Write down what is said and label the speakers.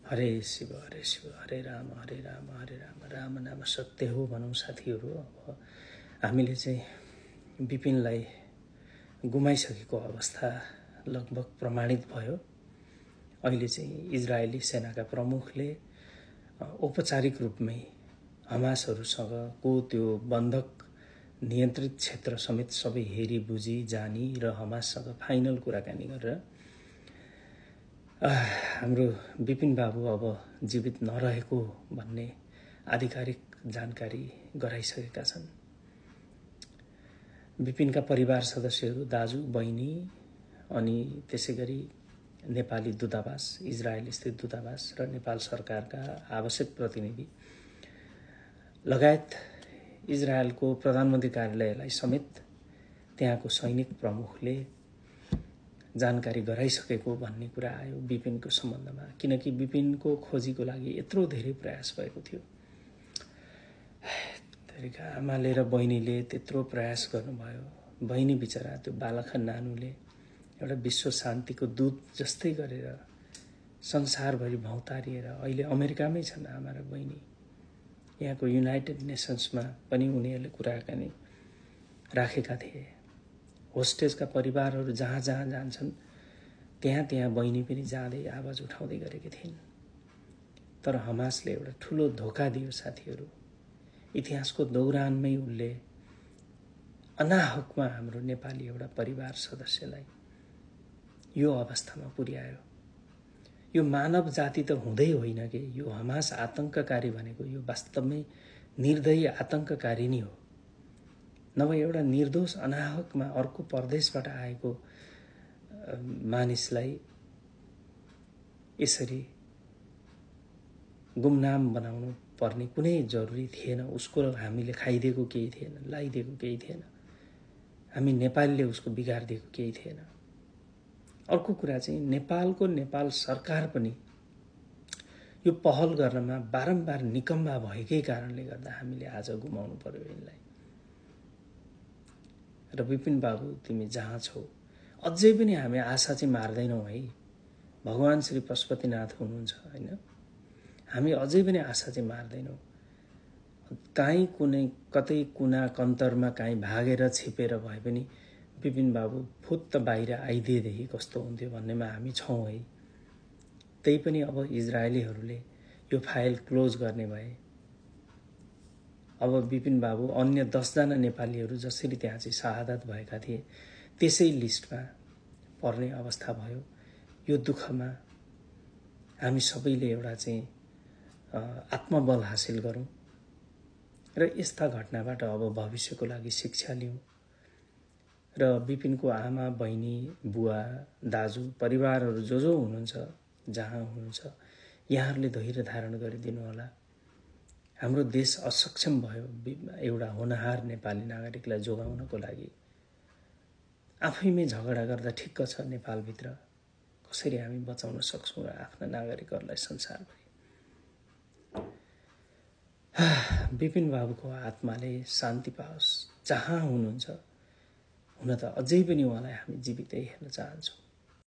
Speaker 1: हरे शिव हरे राम राम नाम सत्य हो भनौँ साथीहरू। अब हामीले चाहिँ विपिनलाई गुमाइसकेको अवस्था लगभग प्रमाणित भयो। अहिले चाहिँ इजरायली सेनाका प्रमुखले औपचारिक रूपमै हमासहरूसँगको त्यो बन्धक नियन्त्रित क्षेत्र समेत सबै हेरी बुझी जानी र हमाससँग फाइनल कुराकानी गरेर हाम्रो विपिन बाबु अब जीवित नरहेको भन्ने आधिकारिक जानकारी गराइसकेका छन्। विपिनका परिवार सदस्यहरू, दाजु बहिनी अनि त्यसैगरी नेपाली दूतावास, इजरायल स्थित दूतावास र नेपाल सरकारका आवश्यक प्रतिनिधि लगायत इजरायलको प्रधानमन्त्री कार्यालयलाई समेत त्यहाँको सैनिक प्रमुखले जानकारी गराइसकेको भन्ने कुरा आयो विपिनको सम्बन्धमा। किनकि विपिनको खोजीको लागि यत्रो धेरै प्रयास भएको थियो। आमाले र बहिनीले त्यत्रो प्रयास गर्नुभयो। बहिनी बिचरा त्यो बालखा नानुले एउटा विश्व शान्तिको दूत जस्तै गरेर संसारभरि भौतारिएर अहिले अमेरिकामै छन् आमा र बहिनी। यहाँको युनाइटेड नेसन्समा पनि उनीहरूले कुराकानी राखेका थिए। होस्टेजका परिवारहरू जहाँ जहाँ जान्छन् त्यहाँ बहिनी पनि जाँदै आवाज उठाउँदै गरेकी थिइन्। तर हमासले एउटा ठुलो धोका दियो साथीहरू। इतिहासको दौरानमै उनले अनाहकमा हाम्रो नेपाली एउटा परिवार सदस्यलाई यो अवस्थामा पुर्यायो। यो मानव जाति त हुँदै होइन कि यो हमास आतंककारी भनेको यो वास्तवमै निर्दयी आतंककारी नै हो। नभए एउटा निर्दोष अनाहकमा अर्को परदेशबाट आएको मानिसलाई यसरी गुमनाम बनाउनु पर्ने कुनै जरुरी थिएन। उसको हामीले खाइदिएको केही थिएन, लाइदिएको केही थिएन। हामी नेपालीले उसको बिगारिदिएको केही थिएन। अर्को कुरा चाहिँ नेपाल सरकार पनि यो पहल गर्नमा बारम्बार निकम्मा भएकै कारणले गर्दा हामीले आज गुमाउनु पर्यो यिनलाई। र विपिन बाबु तिमी जहाँ छौ अझै पनि हामी आशा चाहिँ मार्दैनौँ है। भगवान श्री पशुपतिनाथ हुनुहुन्छ हैन। हामी अझै पनि आशा चाहिँ मार्दैनौँ। काहीँ कुनै कतै कुना कन्तरमा काहीँ भागेर छिपेर भए पनि विपिन बाबु फुत्त बाहिर आइदिएदेखि कस्तो हुन्थ्यो भन्नेमा हामी छौँ है। त्यही पनि अब इजरायलीहरूले यो फाइल क्लोज गर्ने भए। अब विपिन बाबु अन्य 10 जना नेपालीहरू जसरी त्यहाँ चाहिँ शहादत भएका थिए त्यसै लिस्टमा पर्ने अवस्था भयो। यो दुःखमा हामी सबैले एउटा चाहिँ आत्मबल हासिल गरौँ र यस्ता घटनाबाट अब भविष्यको लागि शिक्षा लिऊँ। र विपिनको आमा, बहिनी, बुवा, दाजु, परिवारहरू जो हुनुहुन्छ, जहाँ हुनुहुन्छ, यहाँहरूले धैर्य धारण गरिदिनु होला। हाम्रो देश असक्षम भयो एउटा होनहार नेपाली नागरिकलाई जोगाउनको लागि। आफैमै झगडा गर्दा ठिक्क छ नेपालभित्र, कसरी हामी बचाउन सक्छौँ र आफ्ना नागरिकहरूलाई संसारभरि। विपिन बाबुको आत्माले शान्ति पाओस् जहाँ हुनुहुन्छ। हुन त अझै पनि उहाँलाई हामी जीवितै हेर्न चाहन्छौँ।